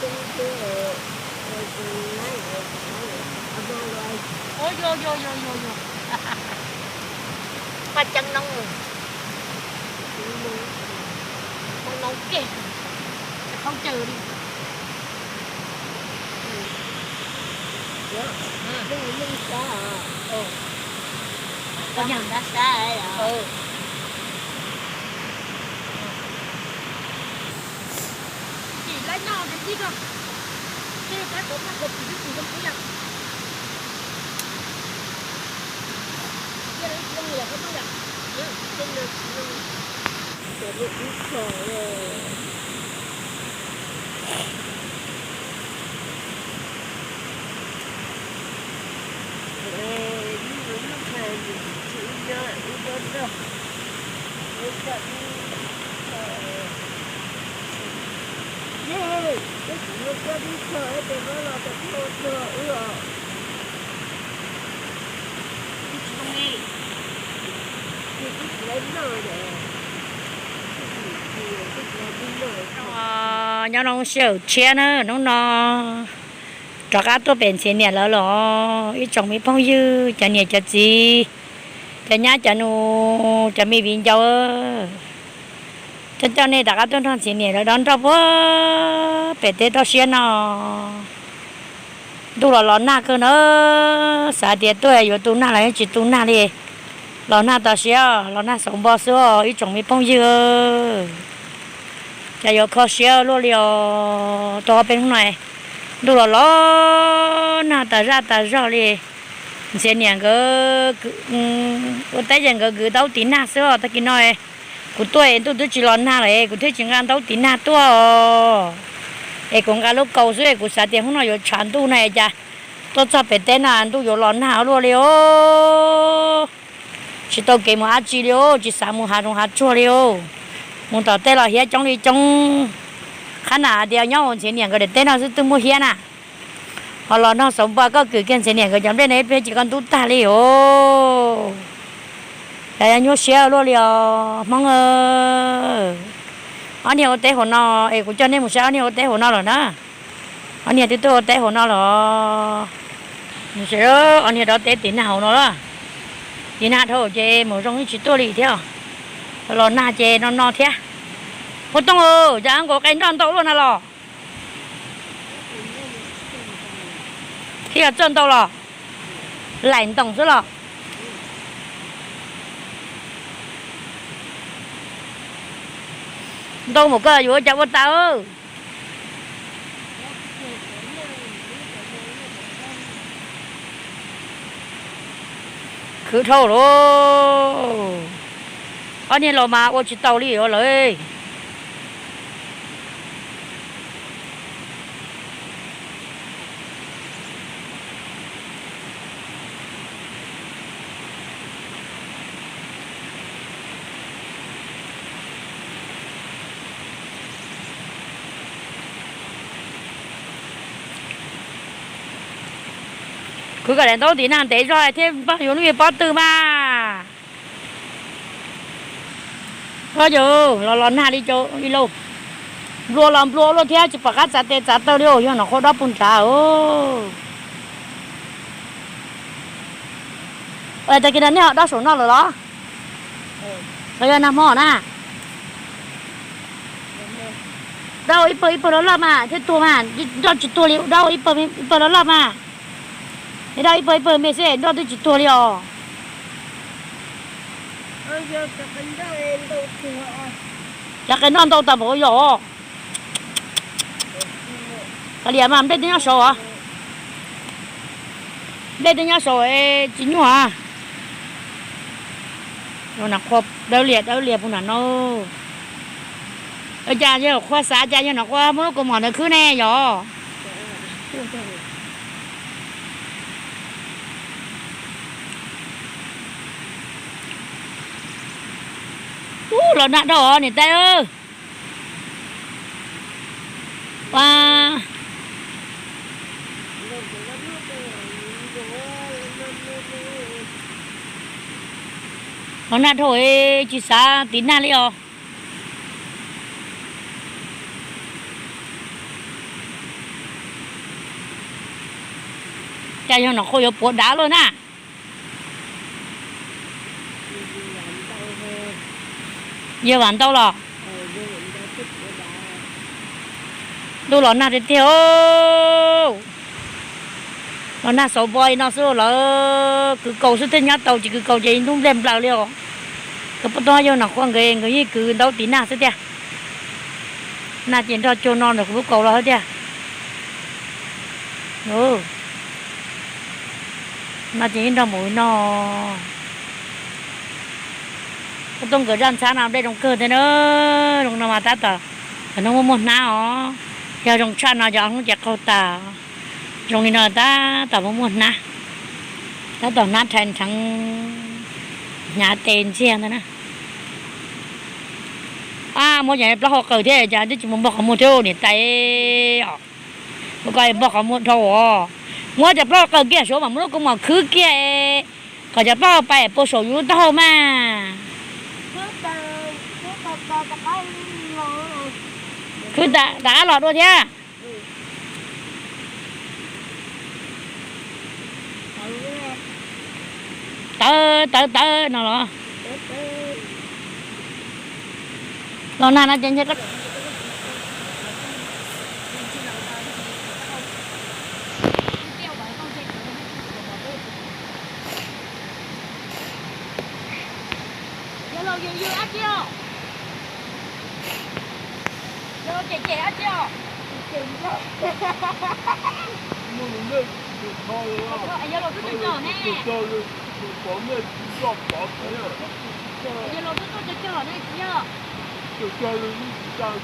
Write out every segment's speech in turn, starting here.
Ua yog yog yog yog yog. Paj ceeb noob, paj noob kiag, qhaub caws li. Koj yog nrab sab. Tsis laib noj ntawd tib ko, tej qab kuv paj kuv pim twb tsis zoo ib yam. Cia lawv tsis zoo yam koj paj yam. Nyob noo sij hawm tshiab na, hnub no rov qab tuaj pem Ntxhiav niam lawv los ib tsoom me phooj ywg, cov niam cov txiv, cov nyab cov nus, cov me viv ncaus, coj coj nej rov qab tuaj nrog Ntxhiav niam lawv dob nroj puag pem teb toj siab no. Ntuj los los nag kawg na, xav tias tuaj yuav tu nag los yeej tsis tu nag li. Los nag tas siab, los nag xauv npo xwb os ib tsoom me phooj ywg. Cas yuav kho siab luaj li os, tau ob peb hnub no ntuj los los nag tas zaj tas zog li. Ntxhiav niam nkawd ua teb ces nkawd kwv ntaub tiv nag xwb os. Tag kis no kuv tuaj es ntuj twb tsis los nag lawm es kuv thiaj tsis nqa ntaub tiv nag tuaj os. Es kuv nqa lub kaus xwb es kuv xav tias hnub no yuav tshav ntuj na es cas tuaj txog pem teb na ntuj yuav los nag luaj li os. Tsis tau kev mus dab tsi li os, tsis xav mus hav zoov hav tsuag li os. Mus tom tej los hiab coob li coob. Qhab na hais tias nyob hauv Ntxhiav niam nkawd daim teb no xwb twb muaj hiab na. Ho los nag xauv npo koj kwv kiag Ntxhiav niam nkawd cov nplej no ib pliag ces koj ntub tag li os. Cas yuav nyuaj siab luaj li os Hmoob. Ob niag ua teb hauv no, es kuv coj nej mus saib ob niag ua teb hauv no lawm na. Ob niag twb tuaj ua teb hauv no los. Ob niag dob teb tiv nag hauv no lawm. Tiv nag dhau ces mus zoo ib tsis tuaj li thiab. Los nag ces no no thiab. Phooj Tooj, cas nkaus qe nroj ntau luaj na los? Thiaj yog txawj ntau los? Laim ntoos xwb los? Ntau mus koj yuav ua cas ua tas. Khwv dhau lauj. Ob niag los mas ua tsis tau li os lawm. Kuv kom daim ntaub tiv nag ntev zog thiab npaj yuav lub me pob tw mas. Los los nag li cas li lauj. Nplua los nplua luaj thiab tsis pom qab txav tes txav taw li os, yog no qhuav dob puag nrad. Tag kis no nej ho dob saum no lawm los? Los yog nag hmo na? Dob ib pawg ib pawg loj loj mas thiaj tuag mas, nroj tsis tuag li, dob ib pawg ib pawg loj loj mas. Dob ib pawg ib pawg me xwb nroj twb tsis tuag li os. Cov qe nroj ntau tas npaum yog. Kav liam mas nplej twb nyob saud os. Nplej twb nyob saud tsis nyuaj. Dawb lias dawb lias puag nram no. Cas yog qhua xav cas yog no qhua muab lub kaus mom ntawd khwb ne yog. Ub, los nag dhau niam tais. Los nag dhau tsis xav tiv nag li os. Cas yog Nom Qhua yuav puav dav lawm na. Yawg Vam Ntau los? Ntuj los nag tiag tiag. Los nag xauv npo li no xwb lawm, kwv kaus xwb thiaj nyob tau, tsis kwv kaus ces ntub nplej nplaws li os. Kuv pom tau yawg Nom Qhua nkawd, nkawd yeej kwv ntaub tiv nag xwb tiag. Nag ces nrog cuag no ntawm kuv lub kaus los xwb tiag. No ces yeej nrog mus no. Kuv tuaj nkawd zaj ntxhab no nplej zoo kawg thiab na. Zoo no mas tab tom, tam no muaj muaj hnab os. Yog zoo tshaj no cov hnub ces qaug tas. Zoo li no tab tom muaj muaj hnab, tab tom hnab rhais nrheev, hnyav tes ntxiag ntag na. Ab, muab cov plaub hau qaws thiab cas twb tsis mus npog qhov muag thiab niam tais os. Ua koj npog qhov muag dhau os. Muab cov plaub hau qaws kiag saud mas muab lub kaus mom khwb kiag, kom cov plaub hau pais puag saum yus lub taub hau mas. Khwb tas ab los dua thiab. Tawv tawv tawv no los? Los nag no ces ntshe koj Yawg laus yws yws dab tsi os? Yawg laus cem cem dab tsi os? Yawg laus twb cog cog ne. Yawg laus twb tuaj cog cog ne tsis yog? Cog cog os. Cog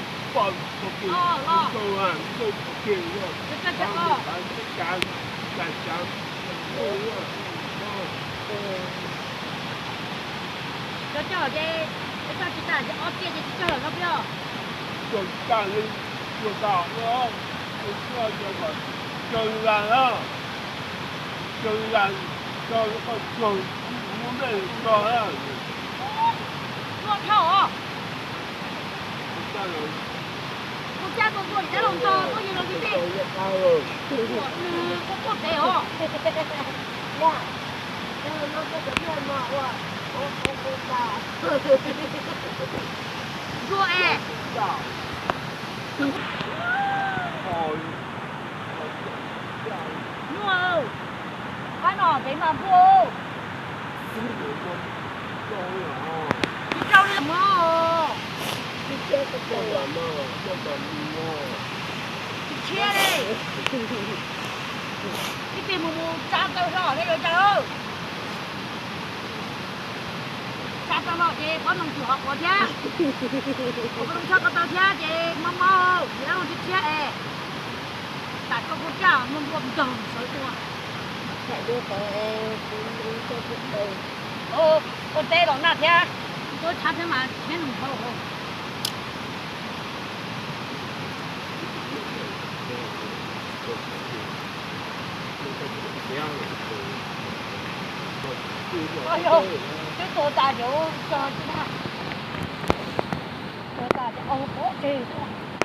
cog ces, cog tsis tas ces ob tiaj ces tsis cog lawm no peb os. Tuaj dhau os. Kuv caj tuaj tuaj cab los ntog tuaj yawg laus tib teb. Tuaj nws quaj quaj pem os. Ntsuag es. Nyuaj, qab no pem mas npuaj. Tsis rau li mog. Tsis tshiab li. Ib pliag mus mus tsa taw hlo ne yuav cas. Tsa taw hlo ces pob noog tsis hov quav thiab. Pob noog tshaj ko taw thiab ces mob mob, yog dab laug tshiab tshiab es. Tam koj kuj caj muaj npua ntog sawv tuaj. Ua teb los nag thiab, tuaj tshab thiab mas tshiab nws dhau. Twb tua tas cov tso tsis tag, tua tas cov qau pov tseg.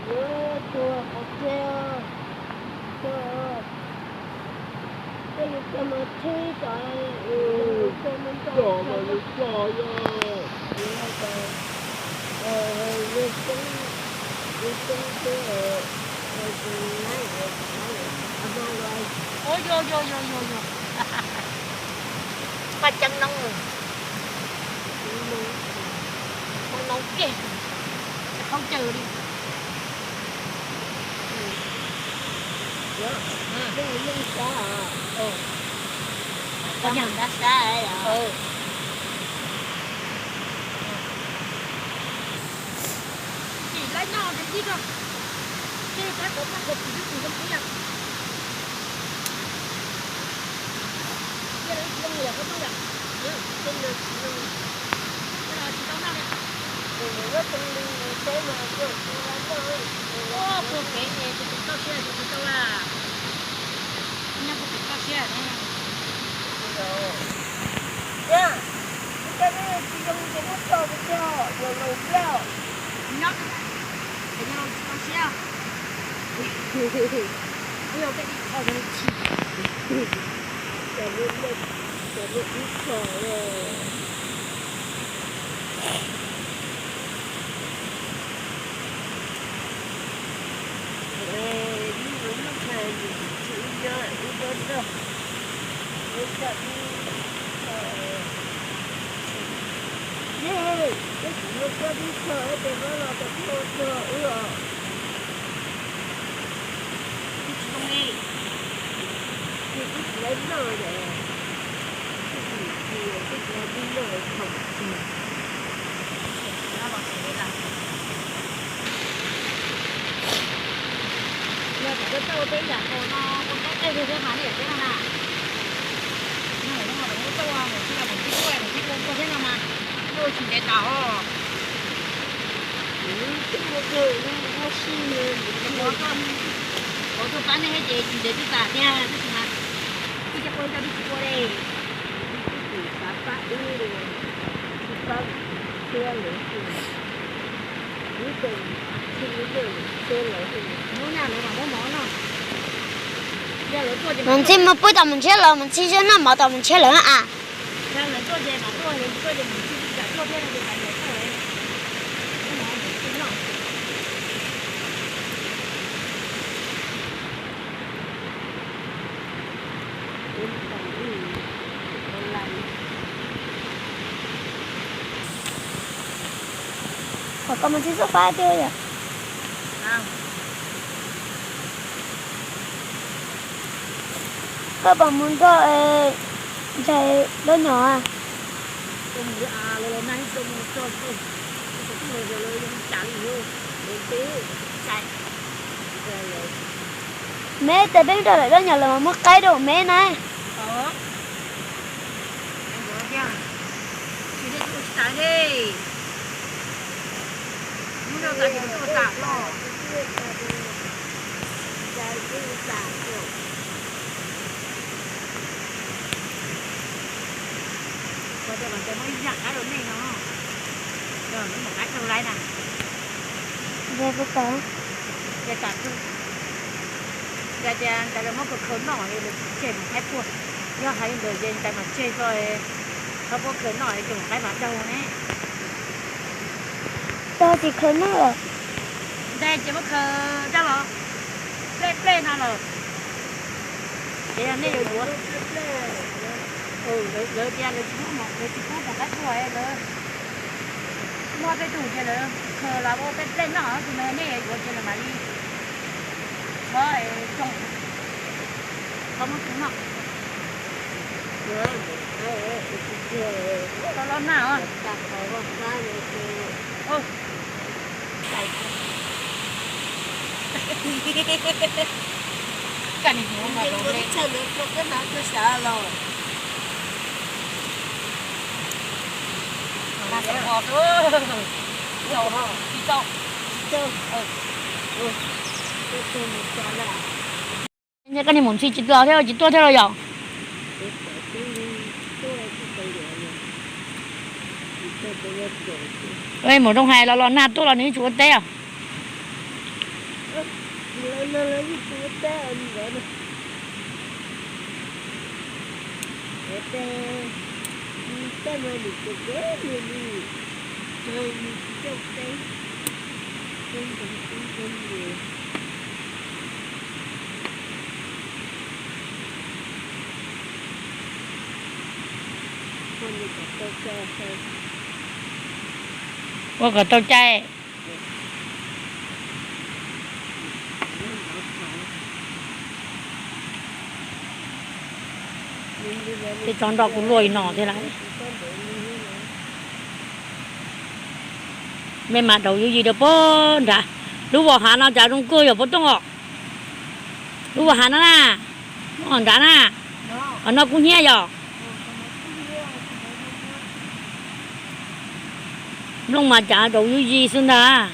Tua qau tseg, tua, tua yus tso mas tsheb tso, tua mas tso, yus tso, yus tso, yus tso, yus tso, yus tso. Ua yog yog yog yog yog. Paj ceeb noob, paj noob kiag, qhaub caws li. Koj nyob dab sab. Tsis laib noj ces ib rau, ces tab tom noj khaub pwm xwb tsis zoo pub yog. Cia lawv tsis zoo yog koj noj yom. Cia lawv tsis zoo, cia lawv tsis tau noj li. Puag pem es puag pem toj siab ces tsis tau la. Nyob puag pem toj siab ne. Yog, ua cas nej tsis zoo ces muab tso pem toj, yog laus pliaj. Nyob, ces yog laus tsis tau siab. Ua yog tej ib qho yog chim. Yog tias koj tau peb yam qos no ua qaib qej thiab mas nej yam teb no na. No lawm no mas lawv muab tau mus txij los mus txij tuaj mus txij ua tuaj thiab no mas tuaj tsis ntev tas os. Qhov tuaj pab nej thiab ces tsis ntev twb tas tiag tab sis mas twb coj ua coj twb tsis ua li. Mus ntxhi mus pub tom mus ntshiab lawv, mus ntxhi zeb noj mov tom mus ntshiab lawv a. Kom koj mus ntsib xub faib tiag yom. Koj puas mus nrog ntxhais Dob Nyom a? Me tes peb nrog lawm Dob Nyom lawm mas muab qaib rau me na. Yog tias ntawd lawv muab khaws khaws noj es lawv tsis tseg mus qaib puag, yog hais li ntawd ces ntawd mas tseg tso, txhob puab khaws noj es coj mus qaib mas daug ne. Tsis khaws noj los? Ntawd ces muab khaws rau los, plej plej no lawm. Ces yog nej yuav yuav, lawv tias lawv tsis pub mus qaib puag, lawv muaj tej tug ces lawv khaws los ua plej plej noj, tab sis mas yog nej yuav yuav ces lawv mam li txhob, txhob muab tseg noj. Loj loj na os. Koj niag mus ntxhi tsis los thiab tsis tuaj thiab los yom? Mus zoo hais los los nag tuaj los nws yeej tsis ua teb os. Ua kom tau cai. Tej tsov nrog kuv luaj li no thiab lawm. Mej mas daus yuj yim rau pog nrad. Lub vos hav no cas zoo kawg yog pog Tooj os. Lub vos hav no na, nrad na, qhov no kub hnyiab yog. Nplooj mas cas daus yuj yim xwb ntag.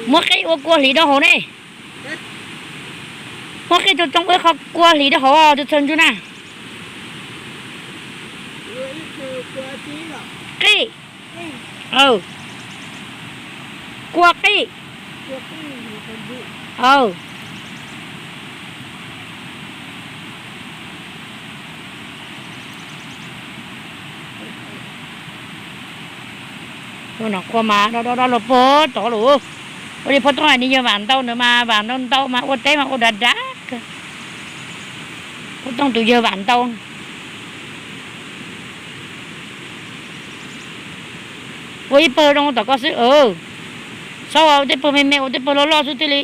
Muab qeb ua kua hliv rau hauv ne. Muab qeb tsoo tsoo ua qho kua hliv rau hauv tus txhawg ntswg na. Qeb. Aw, kua qij. Aw. Ua no qhua mas dab dab dab los puag tod lawm. Ua li phauj Tooj hais nws yawg Vam Ntau ntawd mas Vam Ntau ntau mas ua teb mas ua dav dav kawg. Phauj Tooj tus yawg Vam Ntau. Ua ib pawg zoo tom koj xwb. Txhob ua tej pawg me me, ua tej pawg loj loj xwb thiaj li.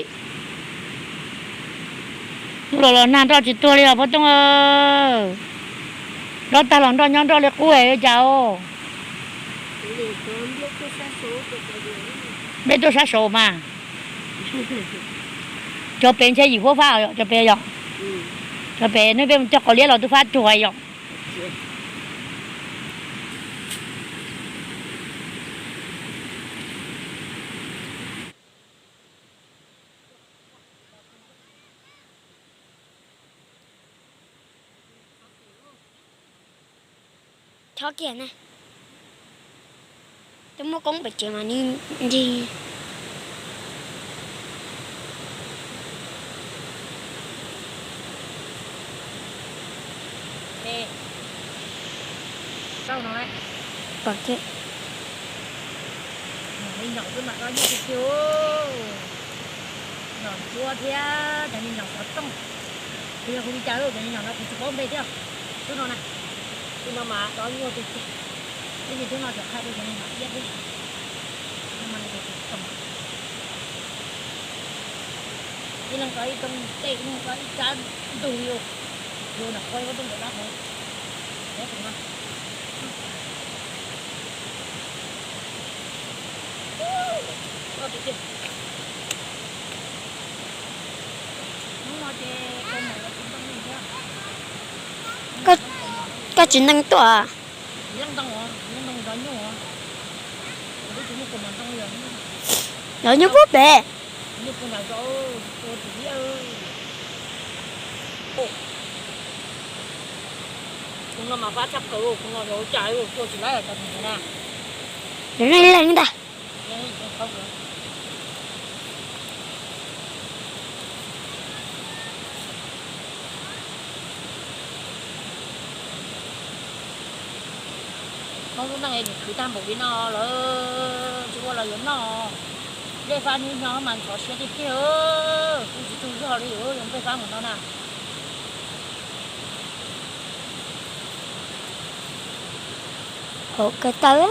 Hnub los los nag nroj tsis tuag li os phauj Tooj. Nroj tag los nroj nyob nroj li qub es cas os. Nplej tuaj sab saud mas. Cov pem ntshe yim huab fab os, cov pem yom. Cov pem nej peb mus cog qos liab los twb fab cuag yom. Chob kiag na. Twb muab koob pem tsev mas ni nrig. Pom kiag. Nyom li nyom xwb mas dab nyuaj tiag tiag. Nyom ntsuab thiab cov me nyom xov tooj. Kuv yog kuv li cas, cov me nyom no kuv tsis paub npe thiab. Twb no na, twb no mas dab nyuaj tiag tiag. Twb yog twb no cov qhaj rau cov me nyom iab thiab. No mas nws tus txoom. Ib leeg tso ib tsob tej, ib leeg tso ib tsab ntug li. Yus nram qhua ib tsob ntawm dab hauv. Koj tsis neeg tuaj. Lov nyuj puag pem. Leej leej ntag. Hmoob lub neej es nim khwv tag npaum li no lawm tsis ua los yuav noj. Nplej fab hnub nyoog mas ntxhov siab tiag tiag. Kuv tsis tug zog li yuav nplej fab mus no na. Hauv kawg tawb.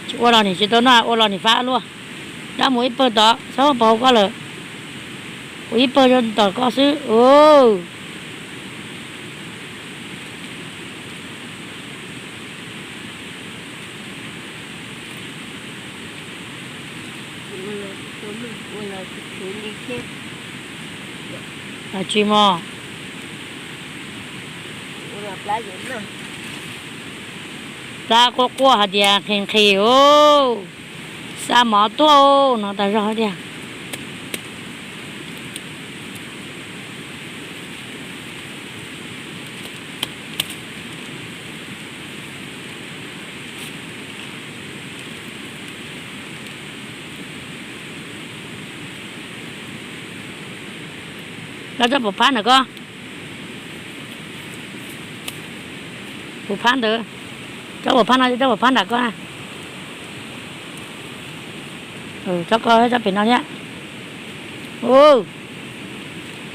Tsis ua los nim tsis tau noj, ua los nim fab luaj. Dab mus ib pawg tod, txhob pov hauv koj lawm. Ua ib pawg zoo tom koj xwb. Tsis mog. Plab quaj quaj hais tias nqhis nqhis os. Xa mov tuaj no tas zog tiag. Cov tsob puas phab ntawm koj, puas phab ntawd, tsob puas phab no, tsob puas phab nram koj na. Tsob ko, tsob pem no thiab.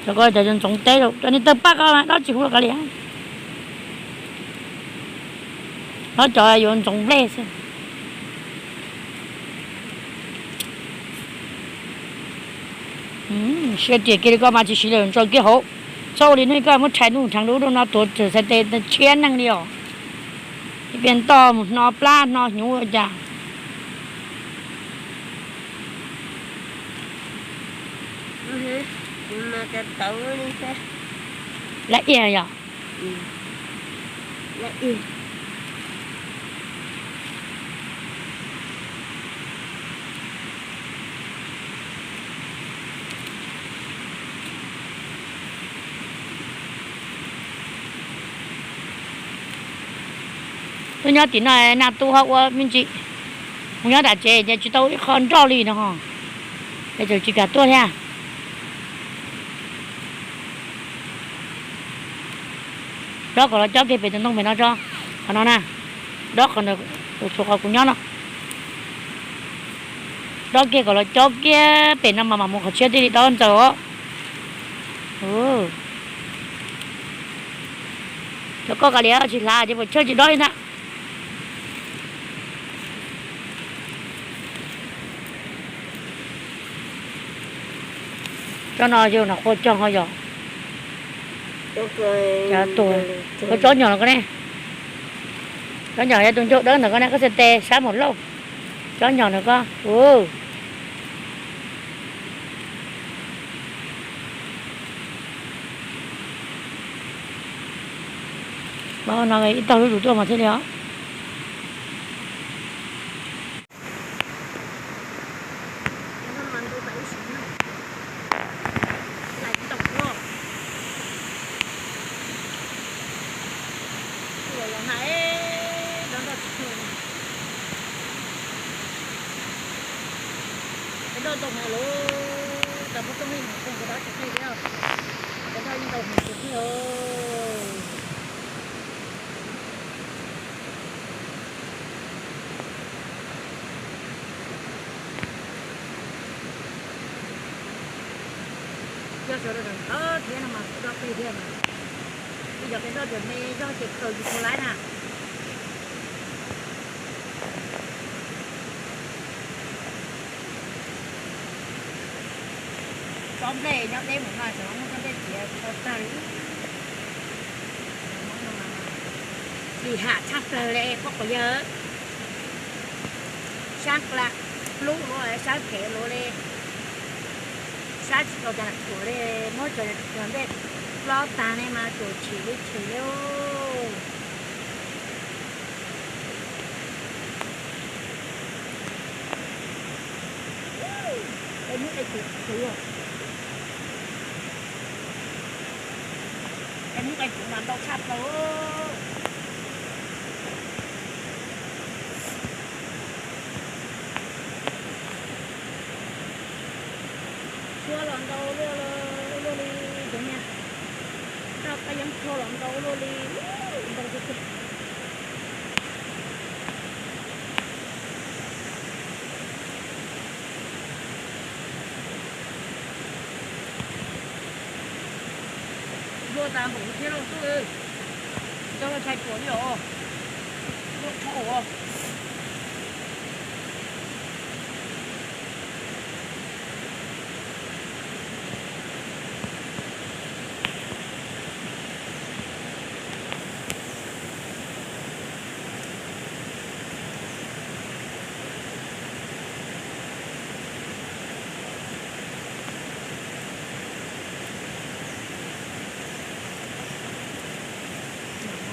Tsob ko cov ntxoov teb, cov niag tawg paj ko dab tsis huv los kav liam. Dab cov yuav ntxoov nplej xwb. Siab riam kiag li koj mas tsis siv lawm ntsaws kiag hauv. Txhob ua li no koj muab rhais nuj rheev lub no tuav tsam xais tes tshiab neeg li os. Ib pliag ntoj mus hno plab hno hnyuv ua cas. Lab iag yom. Nyob tim no naj tub ho ua me ntsis, mus nyob tom tsev ces tsis tau ib qho nroj li no ho, es tseem tsis kam tuaj thiab. Dob kom los cob kiag pem tus ntoo pem no tso, qhov no na, dob qhov ntawd, qhov kuv nyob no. Dob kiag kom los cob kiag pem no mas mam mus qhov tshiab thiaj li dob ntxaws os. Cov koj kav liam tsis hlav ces puas tsawg tsis dob li ntag. Tsob no yog nam qhua cog ho yog tuag. Koj tsob nyom los koj ne, tsob nyom yog tus ncauj dawb ntawm koj ne, koj txhais tes sab mus lauj. Tsob nyom ntawm koj. Pab no ib tog zuj zus tuaj mas thiaj li os. Cov doj ntau heev lawm, cov pov tooj li hmoov toog cov dab tsis qhib thiab. Cov doj yeej ntau heev tsis qhib os. Yog sawv daws ntawd thiab no mas kuj doj qhib thiab mas. Kuj yog peb doj cov me zog ces khaws tsis tau lawm na. Tsob nplej nyob deb mus no xyov muaj tsob nplej txiav tsis tau tag li. Lim ham tshaj plaws li phob quav yawg. Sab nqla plub luaj, sab phem luaj li. Sab tsis tau cov tuam li, muab cov nplej plob tag ne mas tuam chim li chim li. Qe mub qe cuv, qe mub qe cuv mas ntau tshaj plaws. Tshuab los ntau luaj, luaj li cov niag roj qab yeeb tshuab los ntau luaj li, ntau tiag tiag. Luaj tas npaum li thiab lauj tub, tsis tau luaj tshais tuam li os. Luaj dhau os.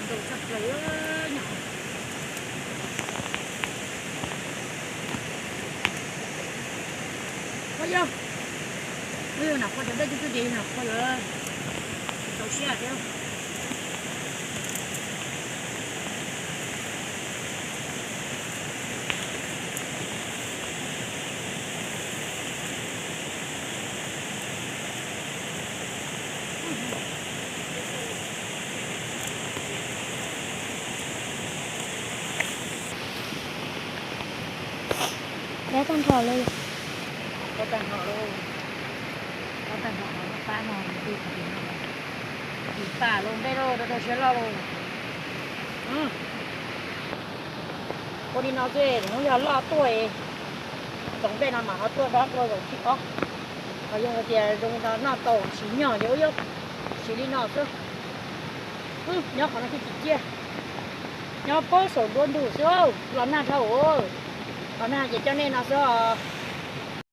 Ntau tshaj plaws, qhov yog, yog nam qhua cov dej twb twb ces yog nam qhua lawm, tsis tau siab thiab. Dab tag nrho lauj. Dab tag nrho lauj. Dab tag nrho no, pab no, tim pam lauj, nplej lauj, rau rau siab loj lauj. Ua li no xwb, hnub yog loj tuaj, ntxoov nplej no mas ho tuaj dob dua zaum thib ob. Ho yog hais tias zoo li no noj tau siv nyog ces ua yog siv li no xwb. Nyob qhov no thiaj tsim ciaj. Nyob pob saum nruab ntug xwb, los nag dhau. Los nag ces coj nej no xwb os.